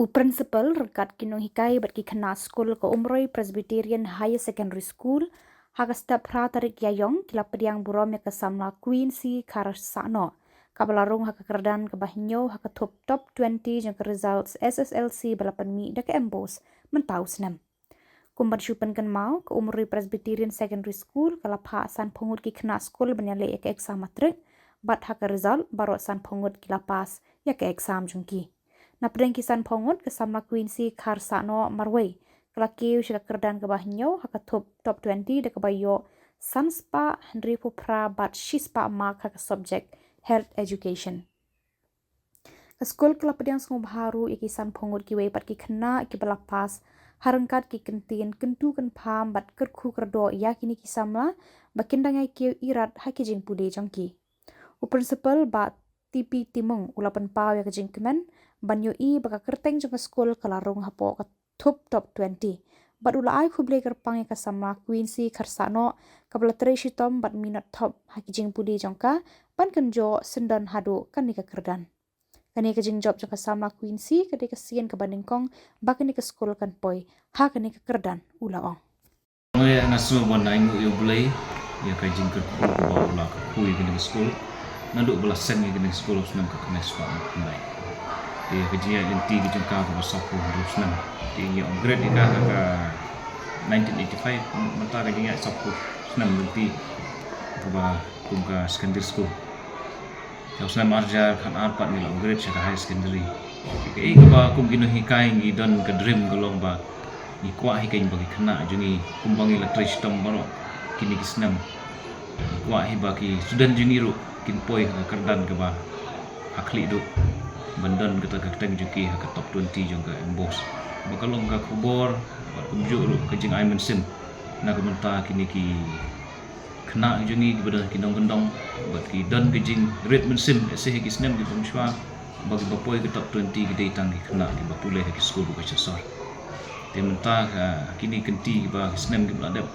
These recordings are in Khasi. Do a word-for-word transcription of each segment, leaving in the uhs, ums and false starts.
U Principal ryngkat ki nonghikai bad ki khynnah skul ka Umroi Presbyterian Higher Secondary School ha ka step phra tarik Ïaïong ki la pdiang burom ïa ka samla Quincy Kharsahnoh, kaba la rung ha ka kyrdan kaba hynñiew ha ka thup top twenty jong ka results S S L C ba la pynmih da ka MBOSE mynta u snem. Kum ban shu pynkynmaw, ka Umroi Presbyterian Secondary School ka la phah sanphew ngut ki khynnah skul ban ïaleh ïa ka exam matrik, bad ha ka result baroh sanphew ngut ki la pass ïa ka exam jong ki. Napdeng ki sanphew ngut, ka samla Quincy Kharsahnoh marwei ka la kiew sha ka kyrdan kaba hynñiew ha ka thup top twenty da kaba ïoh san spah hynriewphew phra bad shi spah mark ha ka subject Health Education. Ka skul ka la pdiang sngewbha ruh ïa ki sanphew ngut kiwei pat ki khynnah kiba la pass ha ryngkat ki kyntien kyntu kynpham bad kyrkhu kyrdoh ïa kine ki samla ba kin dang ïai kiew irat ha ki jingpule jong ki. U Principal, Bah T P Timung, u la pynpaw ïa ka jingkmen ban ïohi ba ka kyrteng jong ka skul ka la rung hapoh ka thup top twenty, bad u la ai khublei kyrpang ïa ka samla Quincy Kharsahnoh kaba la trei shitom bad minot thop ha ki jingpule jong ka ban kynjoh syndon haduh kane ka kyrdan. Kane ka jingjop jong ka samla Quincy ka dei ka sien kaba nyngkong ba kane ka skul kan poi ha kane ka kyrdan, u la ong. Nga sngew ban ainguh ïa U Blei ïa ka jingkyrkhu kaba u la kyrkhu ïa kane ka skul. Naduh ba la seng ïa kane ka skul ha u snem khatkhyndai spah hynñiewphew khyndai. Te ïa ka jingïaid lynti ka jong ka kaba sawphew hynriew snem. Te ngi upgrade ïa ka ha ka nineteen eighty-five, mynta ka jingïaid sawphew snem lynti kaba kum ka secondary school. Sha u snem ar hajar khatar pat ngi la upgrade sha ka higher secondary. Kaei kaba kum ki nonghikai ngi don ka dream ka long ba ngi kwah hi keiñ ba ki khynnah jong ngi kumba ngi la trei shitom baroh kine ki snem. Ngi kwah hi ba ki student jong ngi ruh kin poi ha ka kyrdan kaba ha khlieh duh ban don kata ka kyrteng jong ki ha ka top twenty jong ka MBOSE. Ba ka long ka khubor bad kumjuh ruh ka jingai mynsiem na ka bynta kine ki khynnah jong ngi kiba don ki nongkyndong bad ki don ka jingrit mynsiem, eh, sha ki snem kiba mynshwa ba kiba poi ka top twenty ki dei tang ki khynnah kiba pule ha ki skul ruh ka sha sor. Te mynta ka kine ki kynti kiba ki snem kiba la dep,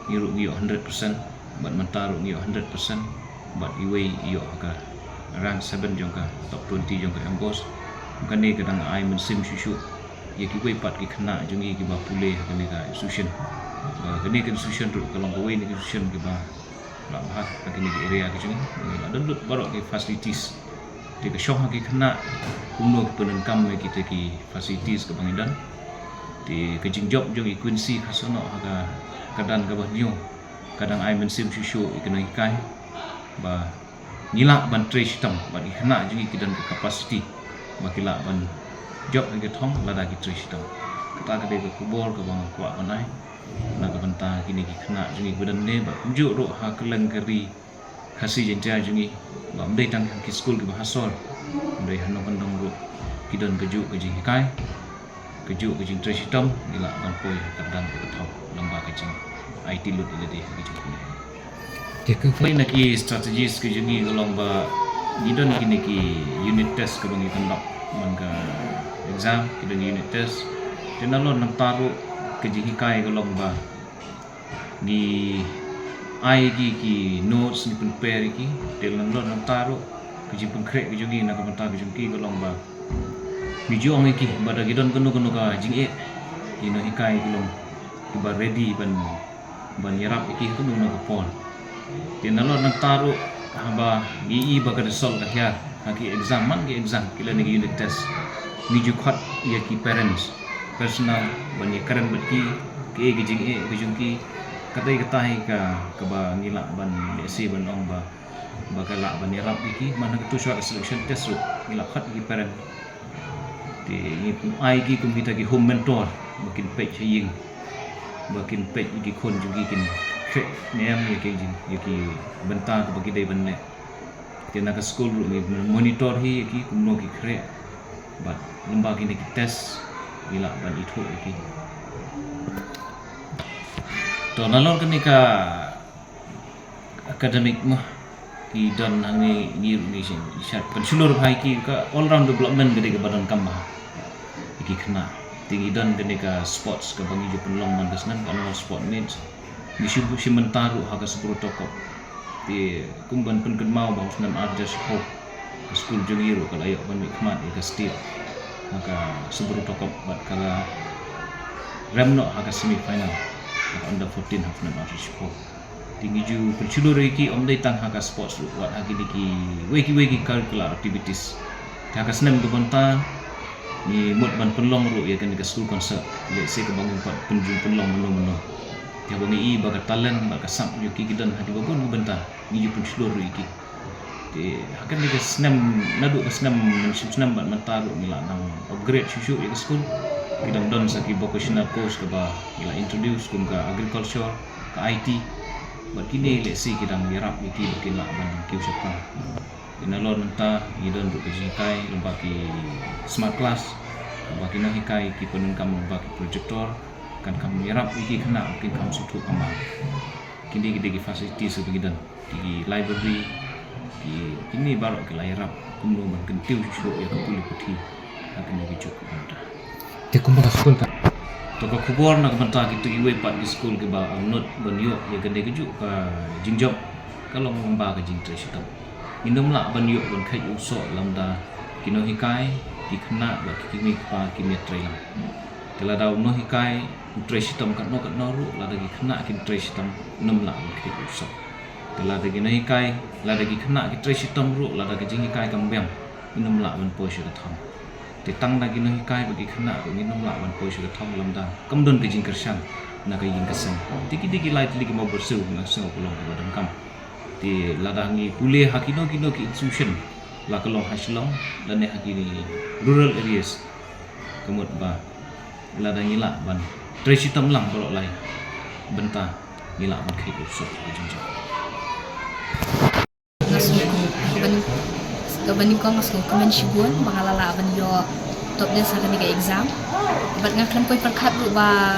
ngi ruh ngi ïoh hundred percent bad mynta ruh ngi ïoh hundred percent bad iwei i ïoh ha ka rank seven jong ka top twenty jong ka MBOSE. Kane ka dang ai mynsiem shuh shuh ïa kiwei pat ki khynnah jong ngi kiba pule ha kane ka institution. Ba kane ka institution ruh ka long kawei na ki institution kiba la bha ha kane ka area ka jong ngi. Ngi la don lut baroh ki facilities. Te ka shong ha ki khynnah kumno ki pyndonkam ïa kita ki facilities kaba ngi don. Te ka jingjop jong i Quincy Kharsahnoh ha ka kyrdan kaba hynñiew ka dang ai mynsiem shuh shuh ïa ki nonghikai ba ngi lah ban trei shitom bad ki khynnah jong ngi ki don ka capacity ba ki lah ban jop ha ka thong lada ki trei shitom. Kata ka dei ka khubor kaba nga kwah ban ai na ka bynta kine ki khynnah jong ngi kiba don ne bad kumjuh ruh ha kylleng ka ri Khasi Jaiñtia jong ngi. Ba ym dei tang ki skul kiba ha sor, ym dei ha nongkyndong ruh ki don kajuh ka jinghikai, kajuh ka jingtrei shitom, ngi lah ban poi ha ka kyrdan kaba thok lyngba ka jingaiti lut ïa lade ha ka jingpule. Te kawei na ki strategies ka jong ngi ka long ba ngi don kine ki unit test kaba ngi conduct man ka exam, ki don unit test. Te nalor nangta ruh ka jinghikai ka long ba ngi ai ki, ki notes, ngi pynper ïa ki. Te nalor nangta ruh ka jingpynkhreh ka jong ngi na ka bynta ka jong ki ka long ba ngi ju ong ïa ki ba da ki don kano kano ka jingeh, ki nonghikai ki long kiba ready ban, ban ïarap ïa ki ha kano kano ka por. Te nalor nangta ruh haba ngi i ba ka result ka hiar ha ki exam, man ki exam, ki lane ki unit test, ngi ju khot ïa ki parents personal ban ïakren bad ki, kaei ka jingeh ka jong ki. Katai katai ka, kaba ngi lah ban lehse ban ong ba, ba ka lah ban ïarap ïa ki. Man ha kato shuwa ka selection test ruh ngi lah khot ïa ki parent. Te ngi ai ki kum kita ki home mentor ba kin peit ha ïing, ba kin peit ïa ki khun jong ki, kin khreh ne em ïa ki jing, ïa ki bynta kaba ki dei ban leh. Te na ka skul ruh ngi monitor hi ïa ki kumno ki khreh bad lyngba kine ki test ngi lah ban ithuh ïa ki. To nalor kane ka academic mo, ki don hangne ngi, ngi shu, shu pynshlur bha ïa ki, ka all round development ka dei kaba donkam bha ïa ki khynnah. Te ngi don kane ka sports kaba ngi ju pynlong man ka snem, ka annual sport meet. Ngi shu, shu mynta ruh ha ka Subroto Cup. Te kum ban pynkynmaw ba ha u snem ar hajar shiphew ka skul jong ngi ruh ka la ïoh ban mihkhmat ïa ka state Ha ka Subaru Cup bad ka la rem noh ha ka semi final ha ka under fourteen ha ka Artist Cup. Te ngi ju pynshlur ïa ki ym dei tang ha ka sports ruh, wat ha kine kiwei kiwei ki curricular activities. Te ha ka snem ka mynta ngi mut ban pynlong ruh ïa kane ka school concert. Lehse kaba ngi pat pynjur pynlong mynno mynno. Te haba ngi i ba ka talent bad ka sap jong ki ki don ha kiba bun ki bynta, ngi ju pynshlur ruh ïa ki. Te ha kane ka snem, naduh ka snem mynshem snem bad mynta ruh ngi la nang upgrade shuh shuh ïa ka school. Ki dang don sa ki vocational course kaba ngi la introduce kum ka agriculture, ka I T. Bad kine lehse ki dang ïarap ïa ki ba kin lah ban kiew shaphrang. Te nalor mynta ngi don ruh ka jinghikai lyngba ki smart class, lyngba ki nonghikai, ki pyndonkam lyngba ki projector, kan kham ïarap ïa ki khynnah ba kin kham sngewthuh kamai. Kine ki dei ki facilities ba ngi don, ki library, ki, kine baroh ki la ïarap kumno ban kyntiew shuh shuh ïa ka pule puthi ha kine ki juk mynta. Te kumba ka skul ka, to ka khubor na ka bynta kito kiwei pat ki skul kiba angnud ban ïoh ïa kane ka juk ka jingjop, ka long lyngba ka jingtrei shitom. Ngin ym lah ban ïoh ban kheit u soh lada ki nonghikai, ki khynnah bad ki kmie ki kpa kim ïatrei lang. Te lada u nonghikai u trei shitom katno katno ruh, lada ki khynnah kim trei shitom, ngin ym lah ban kheit u soh. Te lada ki nonghikai, lada ki khynnah ki trei shitom ruh, lada ka jinghikai kam biang, ngin ym lah ban poi sha ka thong. Te tang da ki nonghikai bad ki khynnah ruh ngin ym lah ban poi sha ka thong lada kam don ka jingkyrshan na ka ïing ka sem. Te ki dei ki lai tylli ki mawbyrsiew, nga sngew ka long kaba donkam. Te lada ngi pule ha kino kino ki institution, la ka long ha Shillong lane ha ki rural areas, ka mut ba lada ngi lah ban trei shitom lang baroh lai bynta, ngi lah ban kheit u soh ka jingjop. Nga sngew kum, kaba nyngkong nga sngewkmen shibun ba nga la lah ban ïoh top list ha kane ka exam. Bad nga khlem poi pyrkhat ruh ba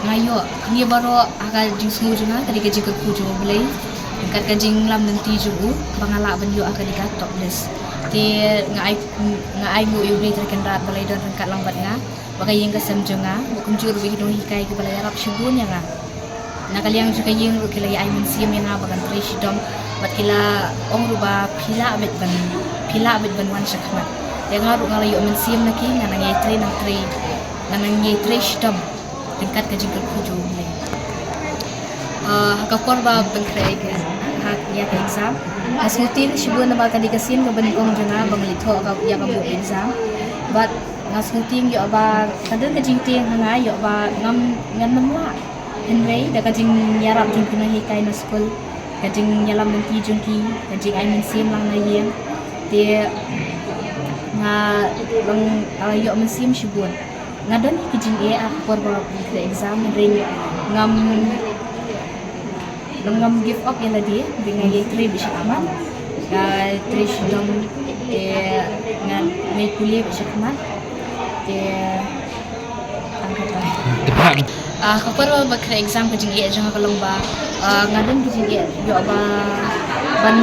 nga ïoh. Kane baroh ha ka jingsngew jong nga, ka dei ka jingkyrkhu jong U Blei. Ryngkat ka jinglam lynti jong u ba nga lah ban ïoh ha kane ka top list. Te nga ai, nga ai nguh ïa U Blei Trai Kynrad ba la ïadon ryngkat lang bad nga, bad ka ïing ka sem jong nga, bad kumjuh ruh bad ki nonghikai kiba la ïarap shibun ïa nga. Na ka liang jong ka ïing ruh ki la ïa ai mynsiem ïa nga ba ngan trei shitom, bad ki la ong ruh ba phi lah beit ban, phi lah beit ban wan shakhmat. Te nga ruh nga la ïoh mynsiem na ki, ngan nang ïai trei, nang trei, ngan nang ïai trei shitom ryngkat ka jingkyrkhu jong U Blei. Ah, ha ka por ba pynkhreh ïa ka, ha, ïa ka exam, nga sngewtieng shibun namar ka dei ka sien kaba nyngkong jong nga ba nga leit thoh ïa ka board exam. Bad nga sngewtieng ïoh ba ka don ka jingtieng ha nga ïoh ba ngam, ngan ym lah. Hynrei da ka jingïarap jong ki nonghikai na skul, ka jingïalam lynti jong ki, ka jingai mynsiem lang na ïing, te nga long, ah, ïoh mynsiem shibun. Nga don ki jingeh ha ka por ba pynkhreh exam, hynrei ngam, ngam give up ïa lade, hynrei nga ïai trei beit shakhmat. Nga trei shitom, te nga, nga ïai pule beit shakhmat. Te tang kata. Te ba, ah, ka por ba khreh exam ka jingeh jong nga ka long ba, ah, nga don ka jingeh ïoh ba ban,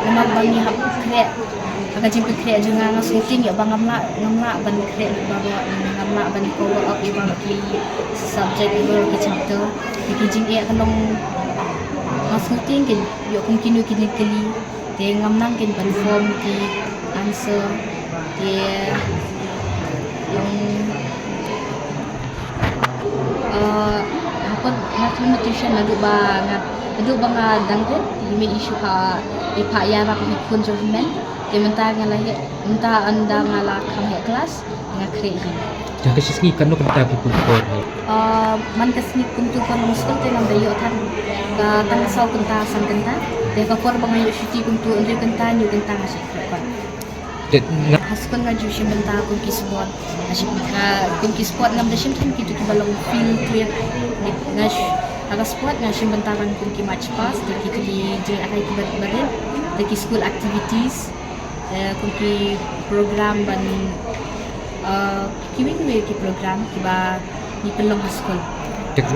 namar ba ngi hap khreh. Ha ka jingpynkhreh jong nga, nga sngewtieng ïoh ba ngam lah, ngam lah ban khreh baroh, ngam lah ban cover up ïa baroh ki subject, ïa baroh ki chapter. Te ki jingeh ka long, nga sngewtieng kin ïoh kum kino kino ki jingkylli. Te ngam nang kin ban form ki answer. Te long, eh, hapdeng nga khlem tuition naduh ba nga, naduh ba nga dang rit, te i mei i shu phah, i phah ïarap ïa ki khun jong hynmen. Te mynta nga la heh, mynta ynda nga la kham heh klas, nga khreh hi. Te ha ka shi sngi katno kynta phi pynpor hi? Ah, man ka sngi kumto ka long skul te ngam da ïoh than. Ka tang saw kynta, san kynta. Te ka por ba nga ïoh shuti kumto hynriew kynta, hynñiew kynta nga shah khreh kot. Te nga, ha skul nga ju shim bynta kum ki sport. Nga shim, ah, kum ki sport ngam da shim than kito kiba long field trip. Nga sh-, ha ka sport nga shim bynta ban kum ki march past, te kito ki jingïakhun kiba, ba rit, te ki school activities. Eh, kum ki program ban, eh, kiwei kiwei ki program kiba ngi pynlong ha skul. Te ka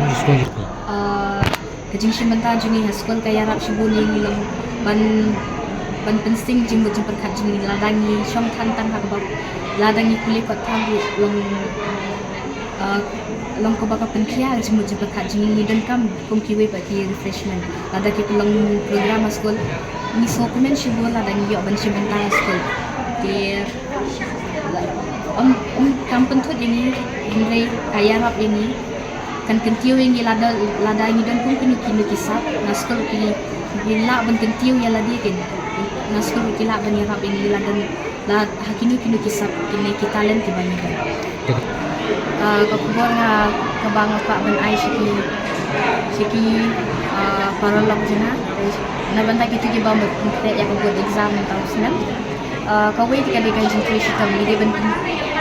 jingshim bynta jong ngi ha skul ka ïarap shibun ïa ngi long ban, ban pynsting jingmut jingpyrkhat jong ngi lada ngi shong than tang ha kaba, lada ngi pule kot than ruh long, eh, long kaba ka pynkhia jingmut jingpyrkhat jong ngi, ngi donkam kum kiwei pat ki refreshment. Lada ki pynlong program ha skul, ngi sngewkmen shibun lada ngi ïoh ban shim bynta ha skul. Te, Ym, ym, kam pynthut ïa ngi, hynrei ka ïarap ïa ngi. Kan kyntiew ïa ngi lada, lada ngi don kum kino kino ki sap, na skul ki, ki lah ban kyntiew ïa lade kin. Na skul ki lah ban ïarap ïa ngi lada, la ha kino kino ki sap, kine ki talent kiba ngi don. Ah, ka khubor nga, kaba nga kwah ban ai sha ki, sha ki, ah, paralok jong nga. Na bynta kito kiba mut, mut ïa ka board exam mynta u snem. Ah, kawei te ka dei ka jingtrei shitom, ngi dei ban,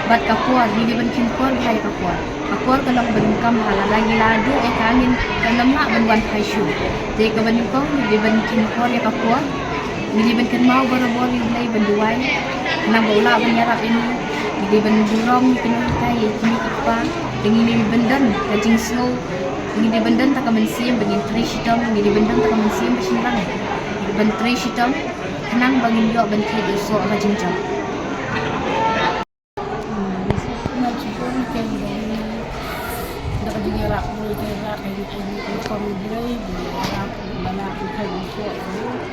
bad ka por, ngi dei ban kheiñ por bha ïa ka por. Ka por ka long ba donkam bha, lada ngi la duh ïa ka, ngin, kan ym lah ban wan phai shuh. Te kaba nyngkong ngi dei ban kheiñ por ïa ka por, ngi dei ban kynmaw barabor ïa U Blei ban duwai, khnang ba u lah ban ïarap ïa ngi. Ngi dei ban burom, ngi kynmaw ïa ka, ïa kine ki kpa, te ngi dei ban don ka jingsngew, ngi dei ban don ta ka mynsiem ba ngin trei shitom, ngi dei ban don ta ka mynsiem ba shynrang, ngi dei ban trei shitom. Khnang ba ngin ïoh ban kheit ïa u soh ka jingjop. Nga sngewbha ïa ka jingïarap, ïarap ïa ka jingïarap, ïarap ïa ka jingïarap, ïarap ïa ka jingïarap.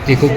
Te ko